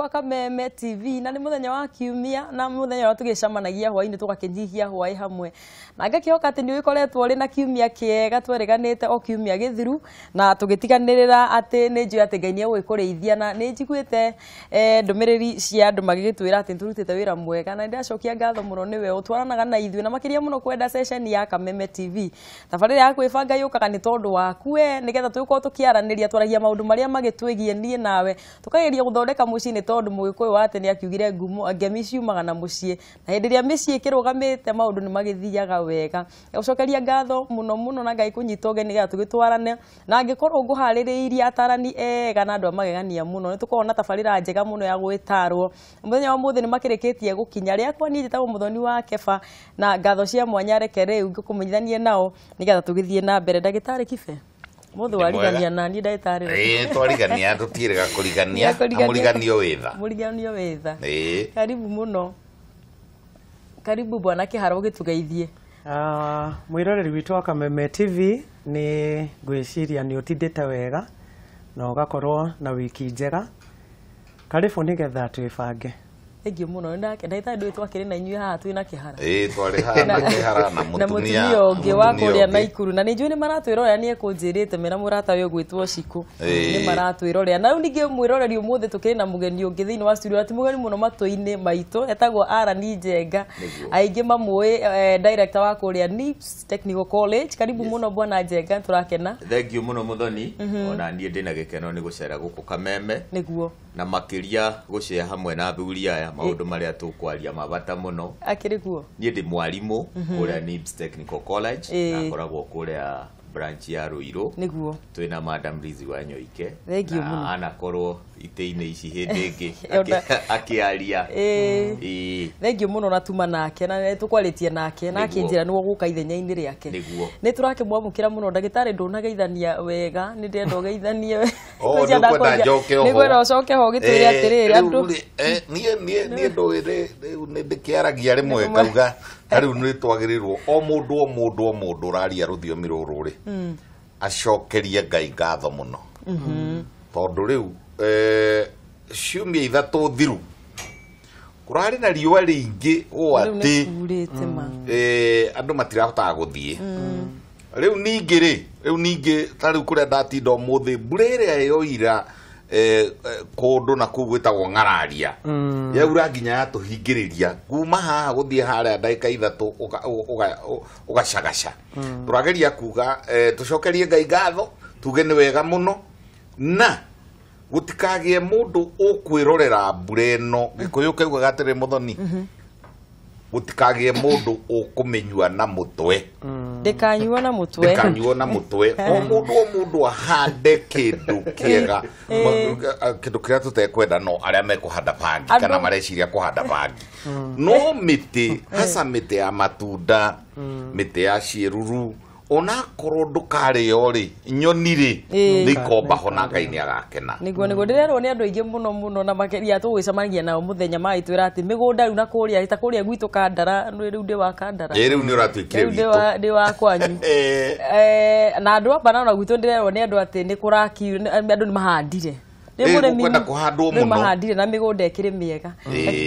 Gwa Kameme TV na nĩ mũthenya wa kiumia na mũthenya wa tũgĩcemanagia hwaĩ-inĩ tũgakĩnyihia hwaĩ hamwe. Na ngakĩhoka atĩ nĩ ũgĩkoretwo ũrĩ na kiumia kĩega twereganĩte o kiumia gĩthiru na tũgĩtiganĩrĩra atĩ nĩ njũĩ atĩ Ngai nĩ egũgĩkũrĩithia na nĩ njiguĩte ndũmĩrĩri cia andũ magĩgĩtwĩra atĩ nĩtũrutĩte wĩra mwega na nĩndĩracokia ngatho mũno nĩwe ũtwaranaga na ithuĩ na makĩria mũno kwenda ceceni ya Kameme TV. Tabarĩra ya kwĩbanga yũkaga nĩ tondũ waku we nĩgetha tũgĩkorwo tũkĩaranĩria twaragia maũndũ marĩa magĩtwĩgiĩ niĩ nawe tũkageria gũthondeka mũciĩ nĩ tondũ mũgĩkũyũ wa tene akiugire ngumo ngemi ciumaga na mũciĩ na hĩndĩ ĩrĩa mĩciĩ ĩkĩrũgamĩte maũndũ nĩ magĩthiaga wega. Gũcokeria ngatho mũno mũno na Ngai kũnyita ũgeni nĩgetha tũgĩtwarane na angĩkorwo ngũharĩrĩirie atarani ega na andũ a magegania mũno nĩ tũkoragwo na tabarĩra njega mũno ya gwĩtarwo. Mũthenya wa ũmũthĩ nĩ makĩrĩkĩtie gũkinya rĩakwa niĩ njĩtagwo Mũthoni wa Keba na ngatho cia mwanya reke rĩu ngũkũmenyithanie nao nĩgetha tũgĩthiĩ na mbere. Ndagĩtarĩ Kibe, mũthĩ warigania na niĩ ndagĩtarĩ. Ĩĩ twarigania tũtiĩrĩga kũrigania na mũriganio wĩ tha. Mũriganio wĩ tha. Karibu mũno. Karibu bwana Kĩhara ũgĩtũgeithie. Mwĩroreri witũ wa Kameme TV nĩ ngwĩciria nĩ ũtindĩte wega na ũgakorwo na wiki njega. Karibu nĩgetha twĩbange. Thank you mũno. Ndagĩtarĩ ndũĩ twakĩrĩ na inyuĩ haha twĩ na Kĩhara. Ĩĩ twarĩ haha na Kĩhara na mũtumia ũngĩ wa kũrĩa Naikuru na nĩ njũĩ nĩ maratwĩrorera nĩ ekũnjĩrĩte mena mũrata we ũgwĩtwo Cikũ nĩ maratwĩrorera. Na rĩu ningĩ mwĩroreri ũmũthĩ tũkĩrĩ na mũgeni ũngĩ thĩinĩ wa studio, ti mũgeni mũno matũ-inĩ maitũ, etagwo Aran Njenga, aingĩ mamũĩ director wa kũrĩa NIPS Technical College. Karibu mũno bwana Njenga, tũrakena. Thank you mũno Mũthoni, ona niĩ ndĩna gĩkeno nĩ gũcera gũkũ Kameme nĩguo na makĩria gũcea hamwe na athuri aya maũndũ marĩa tũkwaria mabata mũno. Akĩrĩ kuo? Niĩ ndĩ mwarimũ kũrĩa NIPS Technical College na ngoragwo kũrĩa branch ya Ruiru. Nĩguo. Twĩna Madam Lizzy Wanyoike na anakorwo itĩ-inĩ ici hĩndĩ ĩngĩ akĩaria. Thank you mũno na tuma nake na tũkwarĩtie nake na akĩnjĩra nĩguo gũka ithenya-inĩ rĩake. Nĩ tũrakĩmwamũkĩra mũno ndagĩtarĩ, ndũnageithania wega, nĩ ndĩrenda ũgeithanie. Nĩngwenda ũcoke ho ũgĩtwĩre atĩrĩrĩ andũ. Niĩ ndũĩ rĩu nĩ ndĩkĩaragia rĩmwe ngauga ta rĩu nĩ twagĩrĩirwo o mũndũ o mũndũ o mũndũ ũraria rũthiomi rũrũ rĩ acokerie Ngai ngatho mũno tondũ rĩu ciumia ithatũ thiru kũrarĩ na riũa rĩingĩ ũũ atĩ andũ matirahotaga gũthiĩ. Rĩu ningĩ rĩ, rĩu ningĩ ta rĩu kũrĩa ndatinda ũmũthĩ mbura ĩrĩa yoira kũndũ na kũu gwĩtagwo Ng'araria yaura nginya yatũhingĩrĩria kuma haha gũthiĩ harĩa ndagĩka ithatũ ũgacagaca. Tũrageria kuga tũcokerie Ngai ngatho tuge nĩ wega mũno na gũtikagĩe mũndũ ũkwĩrorera mbura ĩno. Gĩkũyũ kĩugaga atĩrĩ Mũthoni, gũtikagĩe mũndũ ũkũmĩnyua na mũtwe. Ndĩkanyuo na mũtwe. Ndĩkanyuo na mũtwe. O mũndũ o mũndũ ahande kĩndũ kĩega, kĩndũ kĩrĩa tũtekwenda no arĩa mekũhanda bangi kana mareciria kũhanda bangi. No mĩtĩ, hasa mĩtĩ ya matunda, mĩtĩ ya ciĩruru, onakorwo ndũkarĩo rĩ, nyoni rĩ nĩ ikomba ho na Ngai nĩ agakena. Nĩguo nĩguo ndĩrerwo nĩ andũ aingĩ mũno mũno na makĩria tũgũcemania nao mũthenya magĩtwĩra atĩ mĩgũnda rĩu na kũrĩa ta kũrĩa gwitũ Kandara, rĩu ndĩ wa Kandara. Ĩĩ rĩu nĩ ũratuĩkire witũ. Ndĩ wa kwanyu. Na andũ aba na gwitũ ndĩrerwo nĩ andũ atĩ nĩ kũrakiu andũ nĩ mahandire. Nĩ kũhandwo mũno. Mahandire na mĩgũnda ĩkĩrĩ mĩega.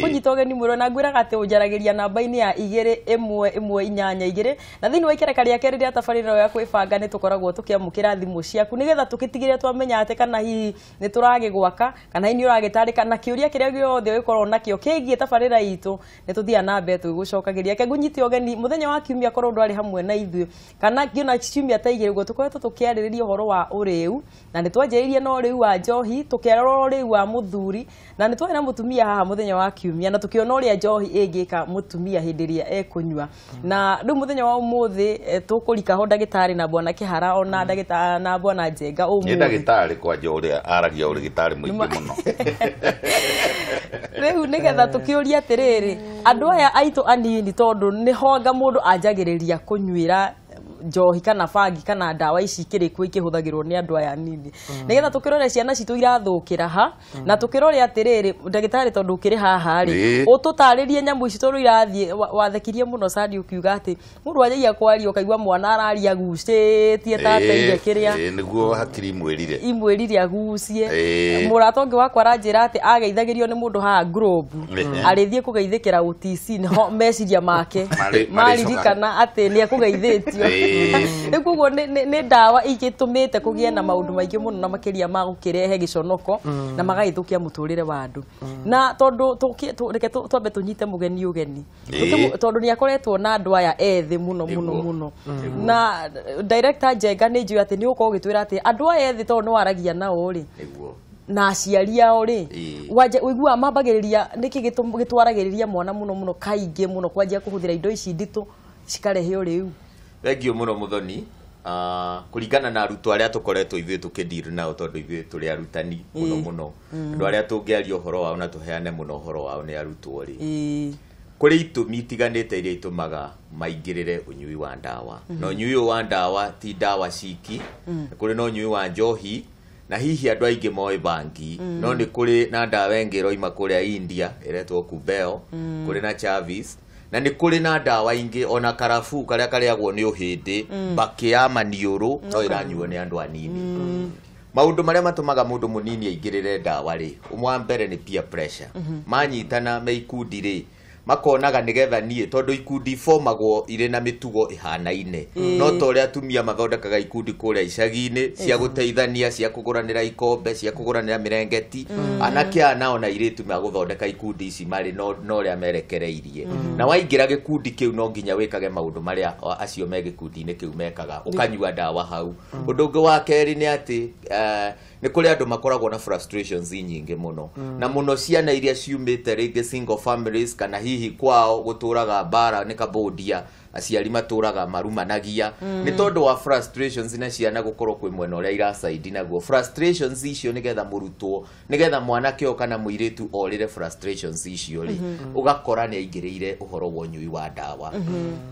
Kũnyita ũgeni mwĩrwo na ngwĩraga atĩ ũnjaragĩria namba-inĩ ya 2 1 1 8 2 na thĩinĩ wa ikereka rĩa kerĩ rĩa tabarĩra ya kwĩbanga nĩ tũkoragwo tũkĩamũkĩra thimũ ciaku nĩgetha tũgĩtigĩrĩre twamenya atĩ kana hihi nĩ tũragĩgwaka kana hihi nĩ ũragĩtarĩka na kĩũria kĩrĩa gĩothe ũgĩkorwo nakĩo kĩgiĩ tabarĩra itũ nĩ tũthiaga na mbere tũgĩgũcokagĩria. Reke ngũnyite ũgeni mũthenya wa kiumia korwo ndwarĩ hamwe na ithuĩ kana ngĩona ciumia ta igĩrĩ ũguo tũkoretwo tũkĩarĩrĩria ũhoro wa ũrĩu na nĩ twanjĩrĩirie na ũrĩu wa njohi tũkĩarora ũrĩu wa mũthuri na nĩ twarĩ na mũtumia haha mũthenya wa kiumia na tũkĩona ũrĩa njohi ĩngĩka mũtumia hĩndĩ ĩrĩa ekũnyua. Na rĩu mũthenya wa ũmũthĩ tũkũrika ho ndagĩtarĩ na bwana Kĩhara ona ndagĩtarĩ na bwana Njenga ũmũthĩ. Nĩ ndagĩtarĩ kwanja ũrĩa aragia ũrĩgĩtarĩ mũingĩ mũno. Rĩu nĩgetha tũkĩũria atĩrĩrĩ andũ aya aitũ anini tondũ nĩ honga mũndũ anjagĩrĩria kũnyuĩra njohi kana bangi kana ndawa ici ikĩrĩ kuo ikĩhũthagĩrwo nĩ andũ aya anini, nĩgetha tũkĩrore ciana citũ irathũkĩra ha, na tũkĩrore atĩrĩrĩ ndagĩtarĩ, tondũ ũkĩrĩ haha rĩ, ũtũtarĩrie nyamũ ici tondũ irathiĩ wathekirie mũno Sandi ũkiuga atĩ mũndũ anjagia kwaria ũkaigua mwana araria agucĩtie ta ateire kĩrĩa. Nĩguo hakiri imwĩrire, imwĩrire agucie. Mũrata ũngĩ wakwa aranjĩra atĩ ageithagĩrio nĩ mũndũ haha Globe, arĩthiĩ kũgeithĩkĩra OTC nĩho meciria make maririkana atĩ nĩ ekũgeithĩtio. Rĩu koguo nĩ ndawa igĩtũmĩte kũgĩe na maũndũ maingĩ mũno na makĩria ma gũkĩrehe gĩconoko na magagĩthũkia mũtũrĩre wa andũ. Na tondũ reke twambe tũnyite mũgeni ũgeni, tondũ nĩ akoretwo na andũ aya ethĩ mũno mũno mũno, na director Njenga nĩ njũĩ atĩ nĩ ũgũkorwo ũgĩtwĩra atĩ andũ aya ethĩ tondũ nĩ waragia nao rĩ na aciari ao rĩ, ũiguaga mambagĩrĩria nĩkĩ gĩtwaragĩrĩria mwana mũno mũno kaingĩ mũno kwanjia kũhũthĩra indo ici nditũ cikarehe ũrĩu? Thengiũ mũno Mũthoni. Kũringana na arutwo arĩa tũkoretwo ithuĩ tũkĩdeal nao, tondũ ithuĩ tũrĩ arutani mũno mũno, andũ arĩa tũngĩaria ũhoro wao na tũheane mũno ũhoro wao nĩ arutwo rĩ, kũrĩ itũmi itiganĩte iria itũmaga maingĩrĩre ũnyui wa ndawa. Na ũnyui ũyũ wa ndawa ti ndawa ciki, kũrĩ na ũnyui wa njohi, na hihi andũ aingĩ moĩ bangi, no nĩ kũrĩ na ndawa ĩngĩ ĩroima kũrĩa India ĩretwo Kubeo, kũrĩ na Chavis, na nĩ kũrĩ na ndawa ingĩ ona karabuu karĩa karĩagwo nĩ ũhĩndĩ, mbakĩ ya maniũrũ no ĩranyuo nĩ andũ anini. Maũndũ marĩa matũmaga mũndũ mũnini aingĩrĩre ndawa rĩ, ũmwe wa mbere nĩ peer pressure. Manyitana me ikundi rĩ, makonaga nĩgetha niĩ, tondũ ikundi ibomagwo irĩ na mĩtugo ĩhanaine, no ta ũrĩa atumia mathondekaga ikundi kũrĩa icagi-inĩ cia gũteithania, cia kũgũranĩra ikombe, cia kũgũranĩra mĩrengeti, anake aya nao na airĩtu magũthondeka ikundi ici marĩ no ũrĩa merekereirie. Na waingĩra gĩkundi kĩu no nginya wĩkage maũndũ marĩa acio me gĩkundi-inĩ kĩu mekaga, ũkanyua ndawa hau. Ũndũ ũngĩ wa kerĩ nĩ atĩ nĩ kũrĩ andũ makoragwo na frustrations nyingĩ mũno, na mũno ciana iria ciumĩte rĩngĩ single families, kana hihi kwao gũtũraga mbara nĩ Cambodia, aciari matũraga marumanagia, nĩ tondũ wa frustrations na ciana gũkorwo kwĩ mwena ũrĩa iracaidi naguo frustrations icio, nĩgetha mũrutwo, nĩgetha mwanake ũyũ kana mũirĩtu orĩre frustrations icio rĩ, ũgakora nĩ aingĩrĩire ũhoro wa ũnyui wa ndawa.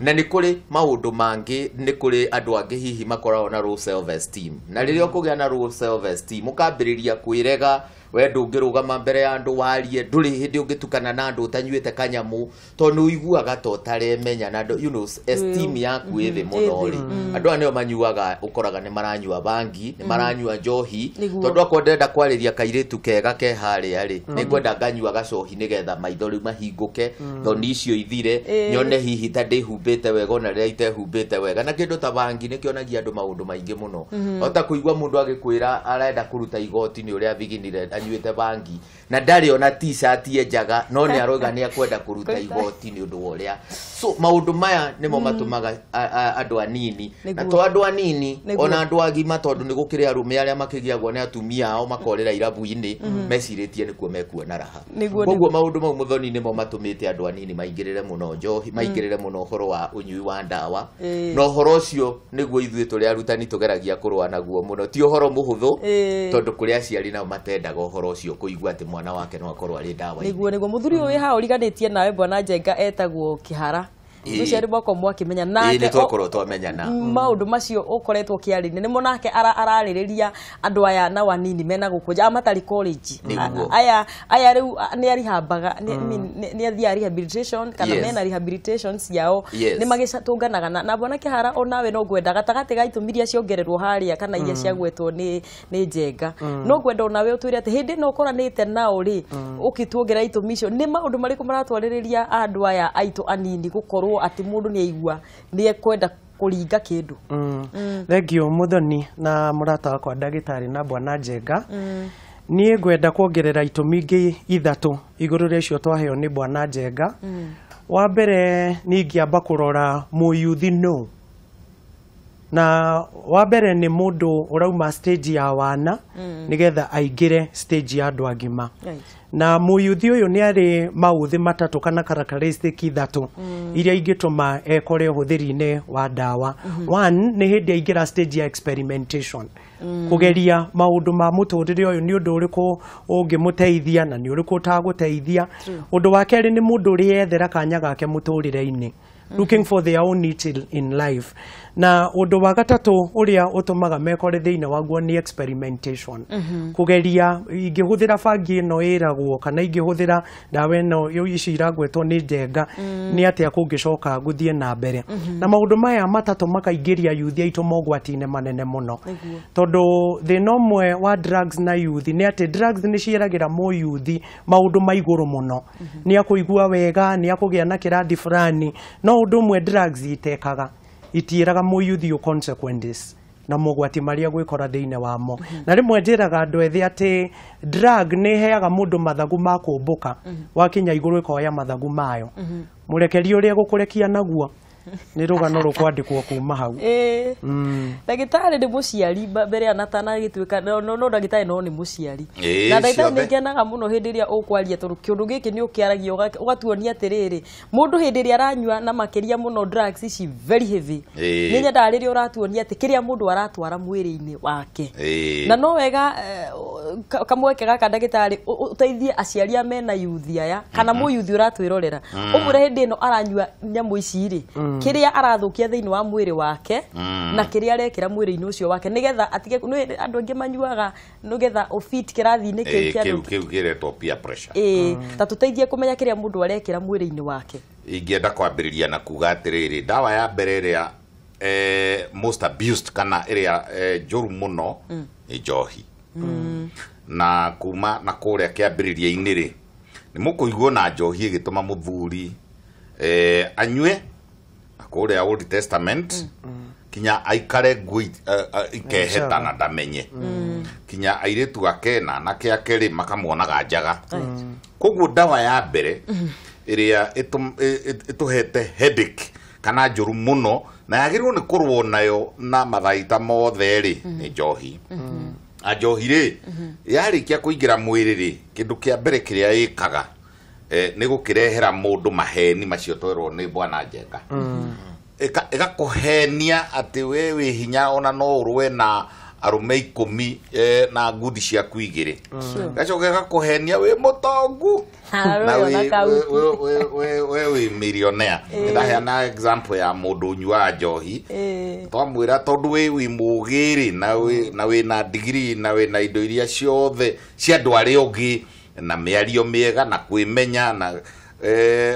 Na nĩ kũrĩ maũndũ mangĩ, nĩ kũrĩ andũ angĩ hihi makoragwo na low self esteem, na rĩrĩa ũkũgĩa na low self esteem ũkambĩrĩria kwĩrega, we ndũngĩrũgama mbere ya andũ warie, ndũrĩ hĩndĩ ũngĩtukana na andũ ũtanyuĩte kanyamũ, tondũ nĩ ũiguaga ta ũtaremenya na you know, esteem yaku ĩ thĩ mũno rĩ. Andũ aya nĩo manyuaga, ũkoraga nĩ maranyua bangi, nĩ maranyua njohi, tondũ akorwo ndĩrenda kwarĩria kairĩtu kega ke harĩa rĩ, nĩ ngwenda nganyua gacohi nĩgetha maitho rĩu mahingũke, thoni icio ithire, nyone hihi ta ndĩhumbĩte wega ona rĩrĩa itehumbĩte wega. Na kĩndũ ta bangi nĩ kĩonagia andũ maũndũ maingĩ mũno, ota kũigua mũndũ agĩkwĩra arenda kũruta igoti nĩ ũrĩa athiginire anyuĩte bangi, na ndarĩ ona t-shirt enjaga, no nĩ aroiga nĩ akwenda kũruta igoti nĩ ũndũ wa ũrĩa. So maũndũ maya nĩmo matũmaga andũ anini, na to andũ anini, ona andũ agima, tondũ nĩ gũkĩrĩ arũme arĩa makĩgiagwo nĩ atumia ao makorĩra irabu-inĩ mecirĩtie nĩkuo mekuona raha. Koguo maũndũ mau Mũthoni nĩmo matũmĩte andũ anini maingĩrĩre mũno njohi, maingĩrĩre mũno ũhoro wa ũnyui wa ndawa, na ũhoro ũcio nĩguo ithuĩ tũrĩ arutani tũgeragia kũrũa naguo mũno. Ti ũhoro mũhũthũ, tondũ kũrĩ aciari nao matendaga ũhoro ũcio kũigua atĩ mwana wake no akorwo arĩ ndawa-inĩ. Nĩguo nĩguo mũthuri ũyũ wĩ haha ũriganĩtie nawe bwana Njenga etagwo Kĩhara. Mũciari mwako mwakĩmenya nake, nĩ twakorwo twamenyana. Maũndũ macio ũkoretwo ũkĩarĩria nĩmo nake ararĩrĩria andũ aya nao anini mena gũkũ nja matarĩ college, aya aya rĩu nĩ arihambaga, nĩ athiaga rehabilitation kana mena rehabilitation ciao, nĩ magĩtũnganaga na bwana Kĩhara. Onawe no ngwenda gatagatĩ ga itũmi iria ciongererwo harĩa kana iria ciagwetwo nĩ Njenga, no ngwenda onawe ũtwĩre atĩ hĩndĩ ĩno ũkoranĩte nao rĩ, ũkĩtuongerera itũmi icio, nĩ maũndũ marĩkũ maratwarĩrĩria andũ aya aitũ anini gũkorwo atĩ mũndũ nĩ aigua nĩ ekwenda kũringa kĩndũ? Thengiũ Mũthoni na mũrata wakwa ndagĩtarĩ na bwana Njenga. Niĩ ngwenda kuongerera itũmi ingĩ ithatũ igũrũ rĩa icio twaheo nĩ bwana Njenga. Wa mbere nĩ ingĩamba kũrora mũyuthi no, na wa mbere nĩ mũndũ ũrauma stage ya wana nĩgetha aingĩre stage ya andũ agima. Na mũyuthi ũyũ nĩ arĩ maũthĩ matatũ kana characteristic ithatũ iria ingĩtũma ekore ũhũthĩri-inĩ wa ndawa. One, nĩ hĩndĩ aingĩra stage ya experimentation, kũgeria maũndũ ma mũtũrĩre ũyũ, nĩ ũndũ ũrĩkũ ũngĩmũteithia na nĩ ũrĩkũ ũtagũteithia. Ũndũ wa kerĩ, nĩ mũndũ ũrĩa ethera kanya gake mũtũrĩre-inĩ, looking for their own niche in life. Na ũndũ wa gatatũ ũrĩa ũtũmaga mekore thĩinĩ waguo nĩ experimentation, kũgeria ingĩhũthĩra bangi ĩno ĩragwo kana ingĩhũthĩra ndawa ĩno ici iragwetwo nĩ Njenga, nĩ atĩa kũngĩcoka gũthiĩ na mbere. Na maũndũ maya matatũ makaingĩria yuthi aitũ mogwati-inĩ manene mũno, tondũ thĩna ũmwe wa drugs na yuthi nĩ atĩ drugs nĩ ciĩragĩra mũyuthi maũndũ ma igũrũ mũno, nĩ akũigua wega, nĩ akũgĩa na kĩrandi fulani. No ũndũ ũmwe drugs itekaga, itiĩraga mũyuthi ũ consequences na mogwati marĩa gwĩkora thĩinĩ wamo. Na rĩmwe njĩraga andũ ethĩ atĩ drug nĩ ĩheaga mũndũ mathagu ma kũmbũka, wakinya igũrũ ĩkoya mathagu mayo, mũrekerie ũrĩa gũkũrekia naguo nĩ rũgano rũkwandĩkwo kuma hau. Ĩĩ, ndagĩtarĩ nĩ mũciari mbere ya atanagĩtuĩka no ndagĩtarĩ, no nĩ mũciari. Na ndagĩtarĩ, ciothe. Nĩ ngenaga mũno hĩndĩ ĩrĩa ũkwaria, tondũ kĩũndũ gĩkĩ nĩ ũkĩaragia ũgatuonia atĩrĩrĩ, mũndũ hĩndĩ ĩrĩa aranyua na makĩria mũno drugs ici very heavy, nĩ nyendaga rĩrĩa ũratuonia atĩ kĩrĩa mũndũ aratwara mwĩrĩ-inĩ wake. Na no wega kamweke gaka, ndagĩtarĩ, ũteithie aciari a mena yuthi aya kana mũyuthi ũratwĩrorera, ũmwĩre hĩndĩ ĩno aranyua nyamũ ici rĩ, kĩrĩa arathũkia thĩinĩ wa mwĩrĩ wake na kĩrĩa arekĩra mwĩrĩ-inĩ ũcio wake, nĩgetha atige. Nĩ andũ aingĩ manyuaga nĩgetha ũfit kĩrathi-inĩ kĩu kĩa kĩu andũ. Kĩu kĩretwo peer pressure. Ĩĩ, ta tũteithie kũmenya kĩrĩa mũndũ arekĩra mwĩrĩ-inĩ wake. Ingĩenda kwambĩrĩria na kuga atĩrĩrĩ, ndawa ya mbere ĩrĩa most abused kana ĩrĩa njũru mũno nĩ njohi. Na kuma na kũrĩa kĩambĩrĩria-inĩ rĩ, nĩ mũkũiguo na njohi ĩgĩtũma mũthuri anyue na kũrĩa Old Testament kinya aikare nguo ikeheta na ndamenye, kinya airĩtu ake na anake ake rĩ makamuonaga njaga. Koguo ndawa ya mbere ĩrĩa ĩtũhete headache kana njũru mũno na yagĩrĩirwo nĩ kũrũo nayo na mathaita mothe rĩ, nĩ njohi. Na njohi rĩ, yarĩkia kũingĩra mwĩrĩ rĩ, kĩndũ kĩa mbere kĩrĩa ĩkaga nĩ gũkĩrehera mũndũ maheni macio twerwo nĩ bwana Njenga. Ĩgakũhenia atĩ we wĩ hinya, ona no ũrũe na arũme 10 na ngundi ciaku igĩrĩ. Gacoka ĩgakũhenia wĩ mũtongu Arũe na ona kauti. we wĩ millionaire. Nĩndaheana example ya mũndũ ũnyuaga njohi, twamwĩra tondũ wĩ mũgĩ rĩ, na wĩ na degree na wĩ na indo iria ciothe cia andũ arĩa ũngĩ na mĩario mĩega na kwĩmenya na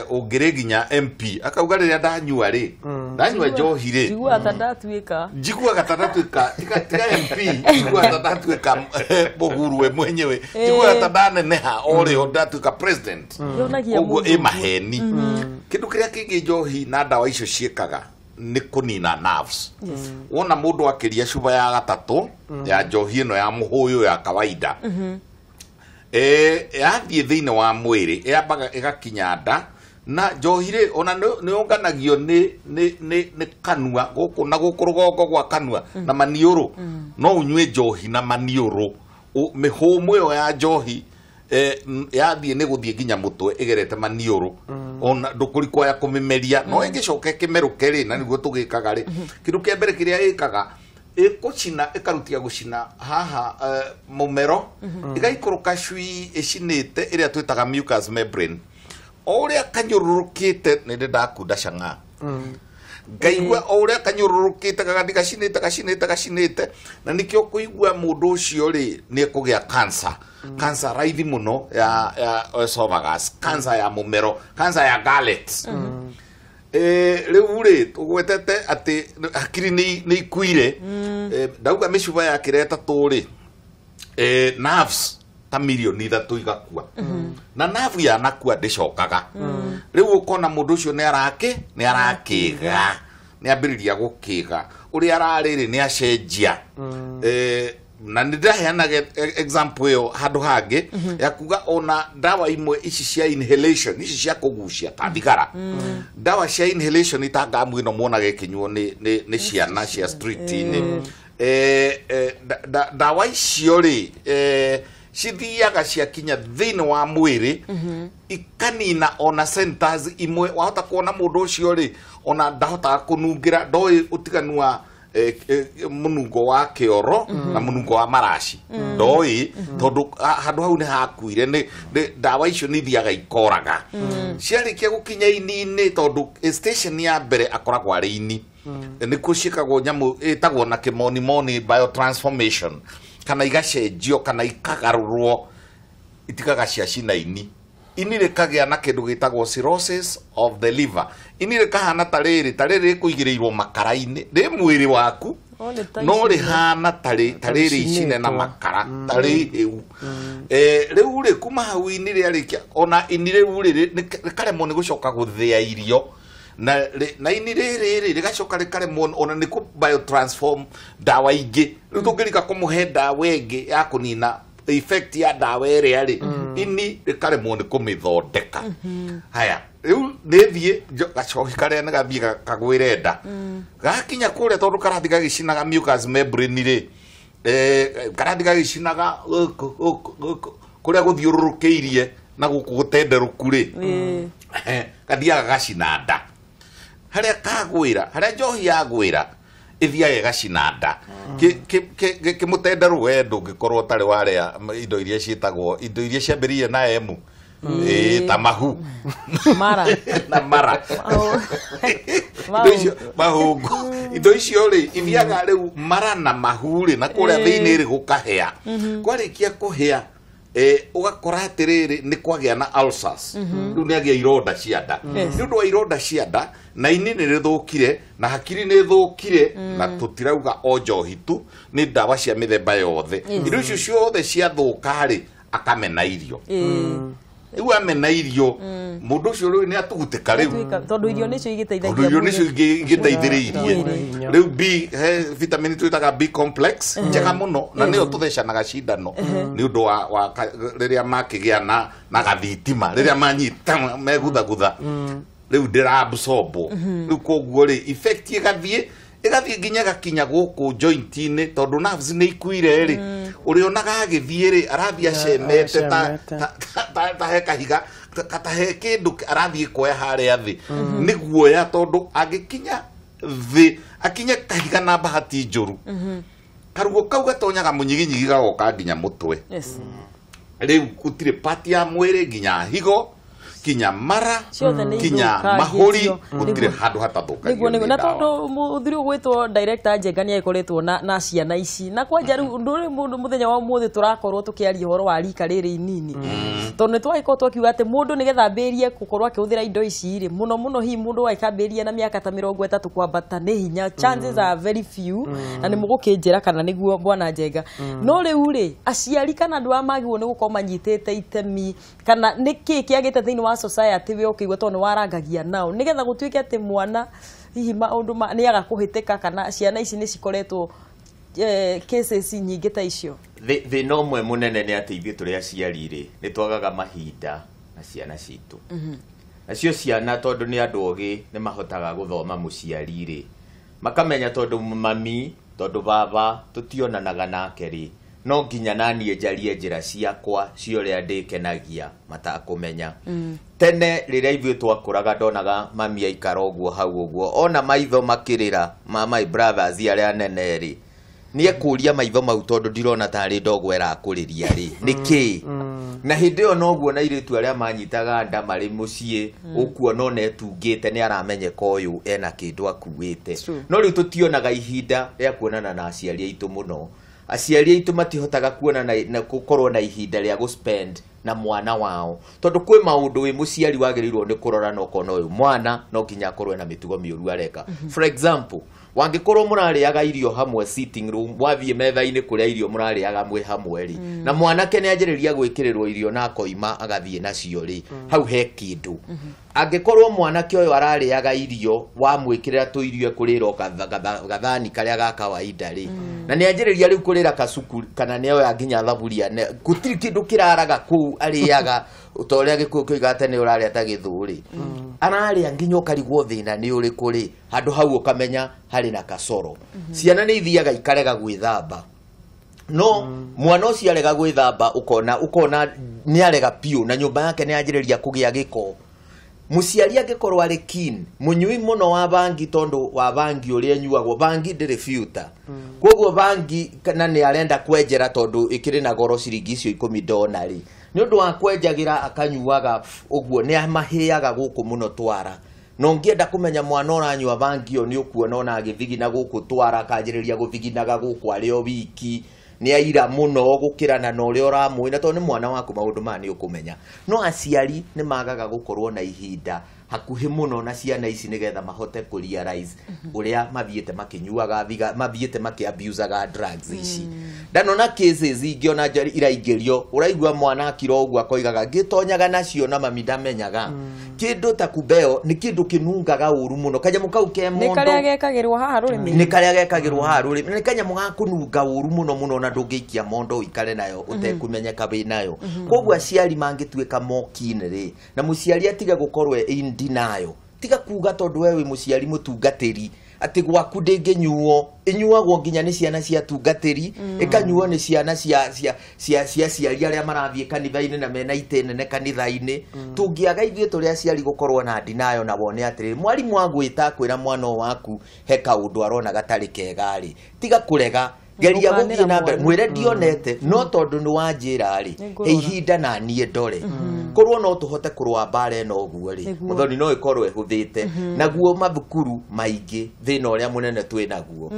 ũngĩrĩ nginya MP, akauga rĩrĩa ndanyua rĩ, ndanyua njohi rĩ, Njiguaga ta ndatuĩka njiguaga ta ndatuĩka, tiga MP, njiguaga ta ndatuĩka mũguru we mwenyewe, njiguaga ta ndaneneha o rĩo ndatuĩka president. Yonagia Ũguo mũndũ ĩ maheni. Kĩndũ kĩrĩa kĩngĩ njohi na ndawa icio ciĩkaga nĩ kũnina nerves. Wona mũndũ akĩria cuba ya gatatũ ya njohi ĩno ya mũhũyũ ya kawaida, yathiĩ thĩinĩ wa mwĩrĩ ĩyambaga ĩgakinya nda. Na njohi rĩ, ona nĩ yũnganagio nĩ kanua gũkũ na gũkũ rũgongo gwa kanua na maniũrũ. No ũnyue njohi na maniũrũ, mĩhũmũ ĩyo ya njohi yathiĩ nĩ gũthiĩ nginya mũtwe ĩgerete maniũrũ, ona ndũkũrikwaya kũmĩmeria, no ĩngĩcoka ĩkĩmerũke rĩ, na nĩguo tũgĩkaga rĩ, kĩndũ kĩa mbere kĩrĩa ĩkaga, ĩkũcina, ĩkarutia gũcina haha mũmero, ĩgaikũrũka cui ĩcinĩte ĩrĩa twĩtaga mucous membrane o ũrĩa kanyũrũrũkĩte. Nĩ ndĩ ndakunda cang'aa ngaigua o ũrĩa kanyũrũrũkĩte gagathi gacinĩte gacinĩte gacinĩte, na nĩkĩo kũigua mũndũ ũcio rĩ nĩ ekũgĩa cancer, cancer raithi mũno ya esophagus, cancer ya mũmero, cancer ya gullet. Rĩu rĩ, tũgwetete atĩ hakiri nĩ ikuire. Ndauga mĩcuba ya kĩrĩa ĩtatũ rĩ, nerves ta mirioni 3 igakua, na nerve yanakua ndĩcokaga. Rĩu ũkona mũndũ ũcio nĩ arakĩ nĩ arakĩga, nĩ ambĩrĩria gũkĩga, ũrĩa ararĩ rĩ nĩ acenjia. Na nĩ ndĩraheanaga example ĩyo handũ hangĩ ya kuga ona ndawa imwe ici cia inhalation, ici cia kũgucia ta thigara, ndawa cia inhalation ta ngamu ĩno muonaga ĩkĩnyuo nĩ ciana cia street-inĩ, ndawa icio rĩ, Cithiaga ciakinya thĩinĩ wa mwĩrĩ ikanina ona centers imwe. Wahota kuona mũndũ ũcio rĩ ona ndahotaga kũnungĩra, ndoĩ ũtiganu wa mũnungo wa kĩoro na mũnungo wa maraci, ndoĩ tondũ handũ hau nĩ hakuire. Nĩ ndawa icio nĩ ithiaga ikoraga ciarĩkia gũkinya ini-inĩ, tondũ station ya mbere akoragwo arĩ ini. Nĩkuo ciĩkagwo nyamũ ĩtagwo na kĩmonimoni biotransformation, kana igacenjio kana ikagarũrwo itikaga ciacina ini. Ini rĩkagĩa na kĩndũ gĩtagwo cirrhosis of the liver. Ini rĩkahana ta rĩrĩ, ta rĩrĩ rĩkũigĩrĩirwo makara-inĩ rĩ mwĩrĩ waku, no rĩhana ta rĩrĩ icine na makara, ta rĩhĩu. Rĩu rĩ kuma hau ini rĩarĩkia, ona ini rĩu rĩ rĩkaremwo nĩ gũcoka gũthĩa irio, na ini rĩrĩ rĩgacoka rĩkaremwo ona nĩ kũ biotransform ndawa ingĩ. Rĩu tũngĩrika kũmũhe ndawa ĩngĩ ya kũnina effect ya ndawa ĩrĩa rĩ, ini rĩkaremwo nĩ kũmĩthondeka. Haya, rĩu nĩthiĩ gacohi karĩa nĩ gathiĩ kagwĩre nda, gakinya kũrĩa tondũ karathiĩ gagĩcinaga mucous membrane rĩ, karathiĩ gagĩcinaga kũrĩa gũthiũrũrũkĩirie na gũkũ gũtenderũku rĩ, gathiaga gacina nda. Harĩa kagwĩra, harĩa njohi yagwĩra ithiaga ĩgacina nda. Kĩmũtenderũ we ndũngĩkorwo ũtarĩ warĩa indo iria ciĩtagwo, indo iria ciambĩrĩirie na M, ta mahu mara na mara, indo icio mahũngũ, indo icio rĩ ithiaga rĩu mara na mahu rĩ, na kũrĩa thĩinĩ rĩ gũkahĩa. Kwarĩkia kũhĩa ũgakora atĩrĩrĩ nĩ kwagĩa na ulcers. Rĩu nĩ agĩa ironda cia nda. Nĩ ũndũ wa ironda cia nda, na ini nĩ rĩthũkire, na hakiri nĩ ĩthũkire, na tũtirauga o njohi tu, nĩ ndawa cia mĩthemba yothe. Irio icio ciothe ciathũka rĩ, akamena irio. Rĩu amena irio, mũndũ ũcio rĩu nĩ atugutĩka rĩu, tondũ irio nĩcio igĩteithagia, tondũ irio nĩcio igĩteithĩrĩirie. Rĩu B, he vitamin twĩtaga B complex njega mũno, na nĩyo tũthecanaga cindano nĩ ũndũ wa rĩrĩa makĩgĩa na gathitima, rĩrĩa manyita meguthagutha, rĩu ndĩraabsorbwo. Rĩu koguo rĩ effect ĩgathiĩ nginya gakinya gũkũ joint-inĩ, tondũ nerves nĩ ikuire rĩ, ũrĩonaga agĩthiĩ rĩ arathiĩ acemete ta he kahiga, ta he kĩndũ arathiĩ kuoya harĩa thĩ. Nĩ guoya, tondũ angĩkinya thĩ akinye kahiga na bahati njũru, karuo kau gatonyaga mũnyiginyigi gagoka nginya mũtwe. Rĩu gũtirĩ part ya mwĩrĩ nginya higo, kinya mara, kinya mahũri, gũtirĩ handũ hatathũkagio nĩ na ndawa. Tondũ mũthuri ũgwĩtwo director Njenga nĩ agĩkoretwo na ciana ici, na kwanja rĩu ndũrĩ mũndũ mũthenya wa ũmũthĩ tũrakorwo tũkĩaria ũhoro wa rika rĩrĩ inini, tondũ nĩ twagĩkorwo twakiuga atĩ mũndũ nĩgetha ambĩrĩrie gũkorwo akĩhũthĩra indo ici rĩ, mũno mũno hihi mũndũ agĩkambĩrĩria na mĩaka ta 30 kwambata nĩ hinya, chances are very few, na nĩ mũgũkĩnjĩra kana nĩguo bwana Njenga. No rĩu rĩ, aciari kana andũ arĩa magĩrĩirwo nĩ gũkorwo manyitĩte itemi, kana nĩkĩ kĩagĩte thĩinĩ wa society we ũkĩigua tondũ nĩ warangagia nao, nĩgetha gũtuĩke atĩ mwana hihi maũndũ nĩ aga kũhĩtĩka, kana ciana ici nĩ cikoretwo cases nyingĩ ta icio. Thĩna ũmwe mũnene nĩ atĩ ithuĩ tũrĩ aciari rĩ, nĩ twagaga mahinda na ciana citũ. Nacio ciana tondũ nĩ andũ ogĩ nĩ mahotaga gũthoma mũciari rĩ, makamenya tondũ mami, tondũ baba tũtionanaga nake rĩ, no nginya naniĩ njarie njĩra ciakwa cia ũrĩa ndĩkenagia matakũmenya. Tene rĩrĩa ithuĩ twakũraga ndonaga mami aikara ũguo hau ũguo, ona maitho makĩrĩra ma my brothers arĩa anene rĩ, nĩ ekũria maitho mau tondũ ndirona tarĩ ndogo ĩrakũrĩria rĩ, nĩkĩ? Na hĩndĩ ĩyo noguo na airĩtu arĩa manyitaga nda marĩ mũciĩ, ũkuona ona etungĩte nĩ aramenyeka ũyũ ena kĩndũ akuĩte. No rĩu tũtionaga ihinda rĩa kuonana na aciari aitũ mũno. Aciari aitũ matihotaga kuona na gũkorwo na ihinda rĩa gũspend na mwana wao, tondũ kwĩ maũndũ wĩ mũciari wagĩrĩirwo nĩ kũrora na ũkona ũyũ mwana no nginya akorwo ena mĩtugo mĩũru areka. For example, wangĩkorwo mũrarĩaga irio hamwe sitting room, wathiĩ metha-inĩ kũrĩa irio mũrarĩaga mwĩ hamwe rĩ, na mwanake nĩ anjĩrĩria gwĩkĩrĩrwo irio na akoima agathiĩ nacio rĩ, hau he kĩndũ. Angĩkorwo mwanake ũyũ ararĩaga irio wamwĩkĩrĩra tũirio ekũrĩra gathani karĩa ga kawaida rĩ, na nĩ anjĩrĩria rĩu kũrĩra kacuku kana nĩ oya nginya thaburia, gũtirĩ kĩndũ kĩraraga kũu arĩaga ta ũrĩa Gĩkũyũ kĩoigaga tene ũrarĩa ta gĩthũ rĩ, ararĩa nginya ũkarigwo thĩna nĩ ũrĩkũ rĩ, handũ hau ũkamenya harĩ na kasoro. Ciana nĩ ithiaga ikarega gwĩthamba. No mwana ũcio arega gwĩthamba, ũkona nĩ arega piũ, na nyũmba yake nĩ yanjĩrĩria kũgĩa gĩko. Mũciari angĩkorwo arĩ keen, mũnyui mũno wa bangi, tondũ wa bangi ũrĩa ĩnyuagwo, bangi ndĩrĩ filter, koguo bangi na nĩ arenda kwenjera tondũ ĩkĩrĩ na goro ciringi icio 10 ndona rĩ, nĩ ũndũ wa kwenjagĩra akanyuaga ũguo, nĩ amahĩaga gũkũ mũno twara. Na ũngĩenda kũmenya mwana ũranyua bangi ĩyo, nĩ ũkuona ona agĩthigina gũkũ twara, akanjĩrĩria gũthiginaga gũkũ arĩ o wiki, nĩ aira mũno gũkĩrana na ũrĩa ũramũĩ, na tondũ nĩ mwana waku maũndũ maya nĩ ũkũmenya. No aciari nĩ magaga gũkorwo na ihinda hakuhĩ mũno na ciana ici nĩgetha mahote kũ realize ũrĩa mathiĩte makĩnyuaga mathiĩte makĩ-abusaga drugs ici. Ndanona cases ingĩ ona iraingĩrio, ũraigua mwana akira ũguo akoigaga ngĩtonyaga nacio na mami ndamenyaga. Kĩndũ ta kubeo nĩ kĩndũ kĩnungaga ũru mũno, kanyamũ kau ke Nĩ mondo. Karĩa gekagĩrwo haha rũrĩmĩ. Nĩ karĩa gekagĩrwo haha rũrĩmĩ, nĩ kanyamũ ga kũnunga ũru mũno mũno, na ndũngĩikia mondo ũikare nayo ũtekũmenyeka wĩ nayo. Koguo aciari mangĩtuĩka mokin rĩ, na mũciari atige gũkorwo e in denial, tiga kuga tondũ we wĩ mũciari mũtungatĩri atĩ gwaku ndĩngĩnyuo. Ĩnyuagwo nginya nĩ ciana cia tungatĩri, ĩkanyuo nĩ ciana cia aciari arĩa marathiĩ kanitha-inĩ na mena itĩ nene kanitha-inĩ. Tũngĩaga ithuĩ tũrĩ aciari gũkorwo na denial, na wone atĩrĩrĩ, mwarimũ agwĩta akwĩra mwana ũyũ waku he kaũndũ arona gatarĩ kega rĩ, tiga kũrega, geria Gũkanĩra gũthiĩ na mbere, mwana. mwĩre ndionete, no tondũ nĩ wanjĩra rĩ, Nĩngũrora. he ihinda na niĩ ndore. Korwo no tũhote kũrũa mbara ĩno ũguo rĩ, Nĩguo. Mũthoni, no ĩkorwo ĩhũthĩte. Naguo mathukuru maingĩ thĩna ũrĩa mũnene twĩ naguo,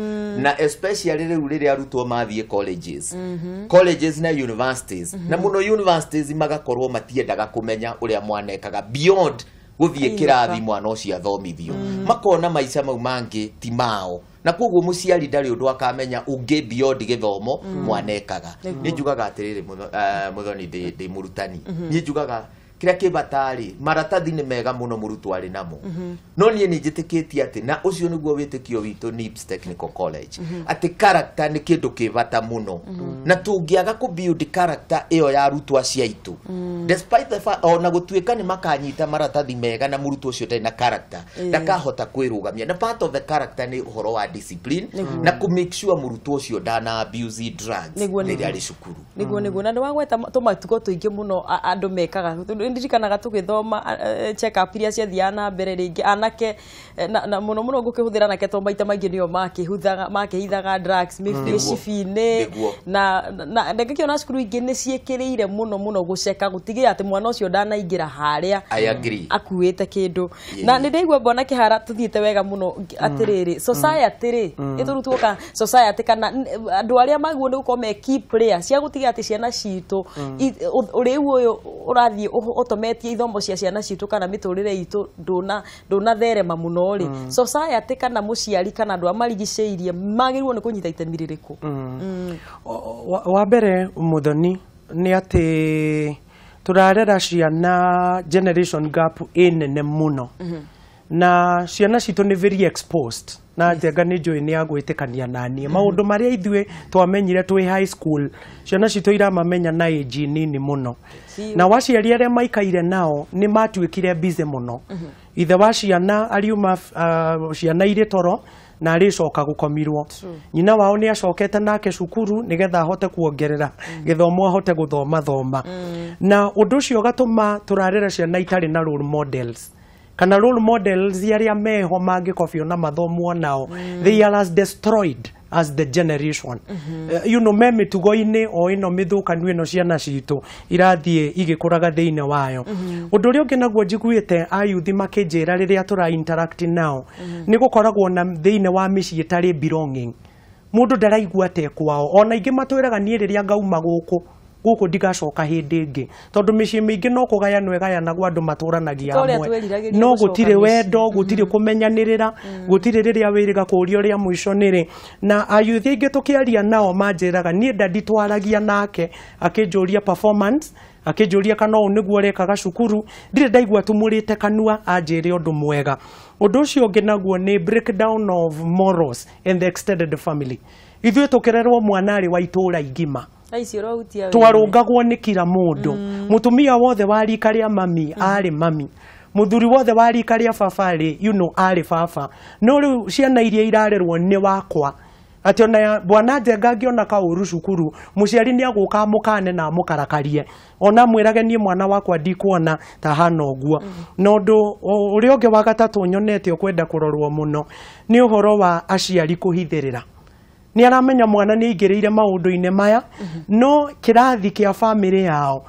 na especially rĩu rĩrĩa arutwo mathiĩ colleges na universities, na mũno universities, magakorwo matiendaga kũmenya ũrĩa mwana ekaga beyond gũthiĩ Ainũka. Kĩrathi mwana ũcio athomithio, makona maica mau mangĩ ti mao, na koguo mũciari ndarĩ ũndũ akamenya ũngĩ beyond gĩthomo mwana ekaga. Nĩ njugaga atĩrĩrĩ, Mũthoni, ndĩ mũrutani, niĩ njugaga kĩrĩa kĩ bata rĩ, maratathi nĩ mega mũno mũrutwo arĩ namo, no niĩ nĩ njĩtĩkĩtie atĩ, na ũcio nĩguo wĩtĩkio witũ NIBS Technical College, atĩ character nĩ kĩndũ kĩ bata mũno, na tũngĩaga kũ build character ĩyo ya arutwo acio aitũ, despite the fact ona gũtuĩka nĩ makanyita maratathi mega, na mũrutwo ũcio ũtarĩ na character ndakahota kwĩrũgamia. Na part of the character nĩ ũhoro wa discipline na kũ make sure mũrutwo ũcio ndana abuse drugs Nĩguo. rĩrĩa arĩ cukuru. Nĩguo, na nĩ wagweta tũmatugo tũingĩ mũno andũ mekaga. Tondũ ndirikanaga tũgĩthoma, check up iria ciathiaga na mbere rĩngĩ anake, na mũno mũno ngũkĩhũthĩra anake tondũ maita maingĩ nĩo makĩhithaga drugs mĩcibi-inĩ. Na ngĩkĩona cukuru ingĩ nĩ ciĩkĩrĩire mũno mũno gũceka gũtigĩrĩra atĩ mwana ũcio ndanaingĩra harĩa I agree. akuĩte kĩndũ. Na nĩ ndaigua mbona kĩhara tũthiĩte wega mũno. Atĩrĩrĩ, society rĩ, ĩtũrutwo ka society kana andũ arĩa magwo nĩ gũkorwo me key player cia gũtigĩrĩra atĩ ciana citũ ũrĩu ũyũ ũrathiĩ ũtometie ithomo cia ciana citũ kana mĩtũrĩre itũ ndũnatherema mũno rĩ, society kana mũciari kana andũ arĩa marigicĩirie magĩrĩirwo nĩ kũnyita itemi rĩrĩkũ? Wa mbere, Mũthoni, nĩ atĩ tũrarera ciana generation gap ĩ nene mũno, na ciana citũ nĩ very exposed, na Njenga nĩ njũĩ nĩ agwĩtĩkania naniĩ. Maũndũ marĩa ithuĩ twamenyire twĩ high school, ciana citũ iramamenya na age nini mũno. Na waciari arĩa maikaire nao nĩ matuĩkire busy mũno. Ithe wa ciana ariuma ciana irĩ toro na arĩcoka gũkomirwo, nyina wao nĩ acokete nake cukuru nĩgetha ahote kuongerera gĩthomo, ahote gũthoma thoma, na ũndũ ũcio ũgatũma tũrarera ciana itarĩ na role models, kana role models arĩa meho mangĩkobio na mathomwo nao, they are as destroyed as the generation. Me mĩtugo-inĩ o ĩno mĩthũkanu ĩno ciana citũ irathiĩ igĩkũraga thĩinĩ wayo. Ũndũ ũrĩa ũngĩ naguo njiguĩte ayuthi makĩnjĩra rĩrĩa tũra interact nao, nĩ gũkoragwo na thĩinĩ wa mĩciĩ ĩtarĩ belonging, mũndũ ndaraigua te kwao. Ona ingĩ matwĩraga, niĩ rĩrĩa ngauma gũkũ gũkũ ndigacoka hĩndĩ ĩngĩ, tondũ mĩciĩ mĩingĩ no kũgayanwo ĩgayanagwo, andũ matũranagia Ta ũrĩa hamwe, twĩriragĩria no gũcoka gũtirĩ mĩciĩ. wendo, gũtirĩ kũmenyanĩrĩra, gũtirĩ rĩrĩa wĩrĩga kũũria ũrĩa mũico nĩrĩ. Na ayuthi aingĩ tũkĩaria nao manjĩraga, niĩ ndadi twaragia nake akĩnjũria performance, akĩnjũria kana ũũ nĩguo ũrekaga cukuru, ndirĩ ndaigua tumũrĩte kanua anjĩre ũndũ mwega. Ũndũ ũcio ũngĩ naguo nĩ breakdown of morals in the extended family. Ithuĩ tũkĩrerwo mwana arĩ wa itũũra igima. Thaa ici ũrahutia wega. Twarũngagwo nĩ kira mũndũ. Mũtumia wothe wa rika rĩa mami arĩ mami, mũthuri wothe wa rika rĩa baba rĩ, arĩ baba. No rĩu ciana iria irarerwo nĩ wakwa, Atĩ ona bwana Njenga angĩona kaũru cukuru, mũciari nĩ agũka amũkane na amũkarakarie, ona amwĩrage niĩ mwana wakwa ndikuona ta hana ũguo. Na ũndũ ũrĩa ũngĩ wa gatatũ nyonete ũkwenda kũrorwo mũno nĩ ũhoro wa aciari kũhithĩrĩra. Nĩ aramenya mwana nĩ aingĩrĩire maũndũ-inĩ maya, no kĩrathi kĩa bamĩrĩ yao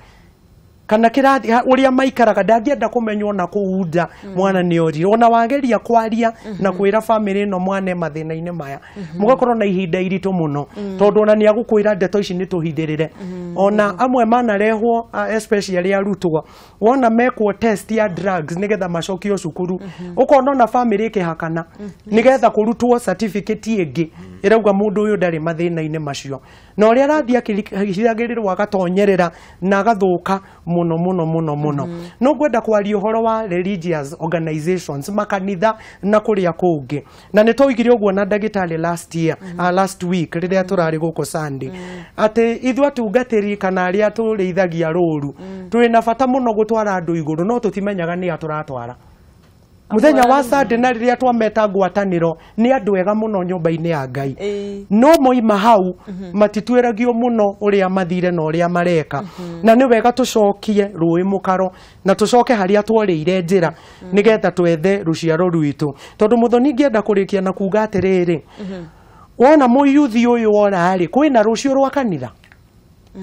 kana kĩrathi ũrĩa maikaraga ndangĩenda kũmenywo na kũu nja mwana nĩ orire. Ona wageria kwaria na kwĩra bamĩrĩ ĩno mwana e mathĩna-inĩ maya, mũgakorwo na ihinda iritũ mũno, tondũ ona nĩ agũkwĩra ndeto ici nĩ tũhithĩrĩre. Ona amwe manarehwo, especially arutwo, wona mekwo test ya drugs nĩgetha macokio cukuru, ũkona ona bamĩrĩ ĩkĩhakana nĩgetha kũrutwo certificate ĩngĩ ĩrauga mũndũ ũyũ ndarĩ mathĩna-inĩ macio. Na ũrĩa arathiĩ akĩhithagĩrĩrwo agatonyerera na agathũka mũno mũno mũno mũno. No ngwenda kwaria ũhoro wa religious organizations, makanitha na kũrĩa kũngĩ. Na nĩ twaugire ũguo na ndagĩtarĩ last year, last week rĩrĩa tũrarĩ gũkũ Sunday, atĩ ithuĩ atungatĩri kana arĩa tũrĩithagia rũru twĩna bata mũno gũtwara andũ igũrũ, no tũtimenyaga nĩ a tũratwara. Mũthenya wa Sunday na rĩrĩa twameta ngwatanĩro nĩ andũ ega mũno nyũmba-inĩ ya Ngai, no moima hau matituĩragio mũno ũrĩa mathire na ũrĩa mareka. Na nĩ wega tũcokie rũĩ mũkaro na tũcoke harĩa tworĩire njĩra nĩgetha twethe rũciaro rwitũ. Tondũ mũthoni ngĩenda kũrĩkia na kuga atĩrĩrĩ, wona mũyuthi ũyũ wora-rĩ, kwĩna rũciũ rwa kanitha,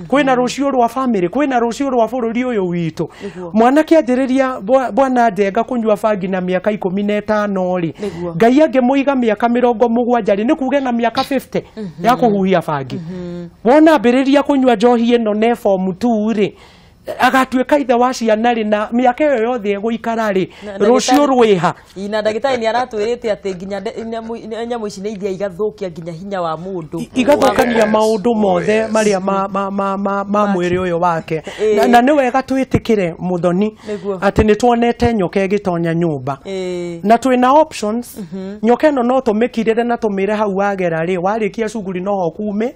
kwĩna rũciũ rwa bamĩrĩ, kwĩna rũciũ rwa bũrũri ũyũ witũ. Mwanake anjĩrĩria bwana Njenga kũnyua bangi na mĩaka 15 rĩ, Ngai angĩmũiga mĩaka 70 rĩ, nĩ kuge na mĩaka 50 ya kũhuhia bangi. Wona ambĩrĩria kũnyua njohi ĩno ne form 2 rĩ, agatuĩka ithe wa ciana rĩ, na mĩaka ĩyo yothe egũikara rĩ, rũciũ rwĩha. Na ndagĩtarĩ nĩ aratwĩrĩte atĩ nginya nyamũ ici nĩ ithiaga igathũkia nginya hinya wa mũndũ, igathũkania maũndũ mothe marĩa ma mwĩrĩ ũyũ wake. Na nĩ wega twĩtĩkĩre mũthoni atĩ nĩ tuonete nyoka ĩgĩtonya nyũmba, na twĩna options. Nyoka ĩno no tũmĩkirĩre na tũmĩre hau wagera rĩ, warĩkia cuguri noho kume,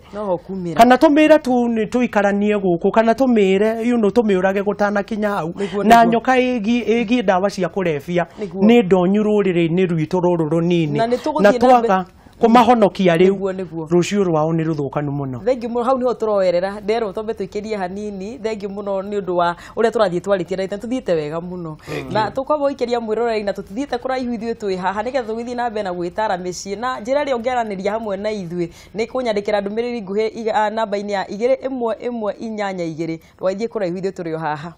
kana tũmĩre tu nĩ tũikaranie gũkũ, kana tũmĩre you know tũmĩũrage gũtanakinya hau. Na nyoka ĩgiĩ ndawa cia kũrebia nĩ ndonyu rũrĩrĩ-inĩ rwitũ rũrũ rũnini, na twaga kũmahonokia rĩu rũciũ rwao nĩ rũthũkanu mũno. Thengiũ mũno, hau niho tũroerera nderwo twambe tũikĩrie hanini. Thengiũ mũno nĩ ũndũ wa ũrĩa tũrathiĩ twarĩtie na tũthiĩte wega mũno, na tũkwamba gũikĩria mwĩroreri na tũtithiĩte kũraihu ithuĩ twĩ haha nĩgetha tũgĩthiĩ na mbere na gwĩtara mĩciĩ. Na njĩra ĩrĩa ũngĩaranĩria hamwe na ithuĩ nĩ kũnyandĩkĩra ndũmĩrĩri nguhĩ namba-inĩ ya 2 1 1 8 2. Ndũgathiĩ kũraihu, ithuĩ tũrĩ o haha.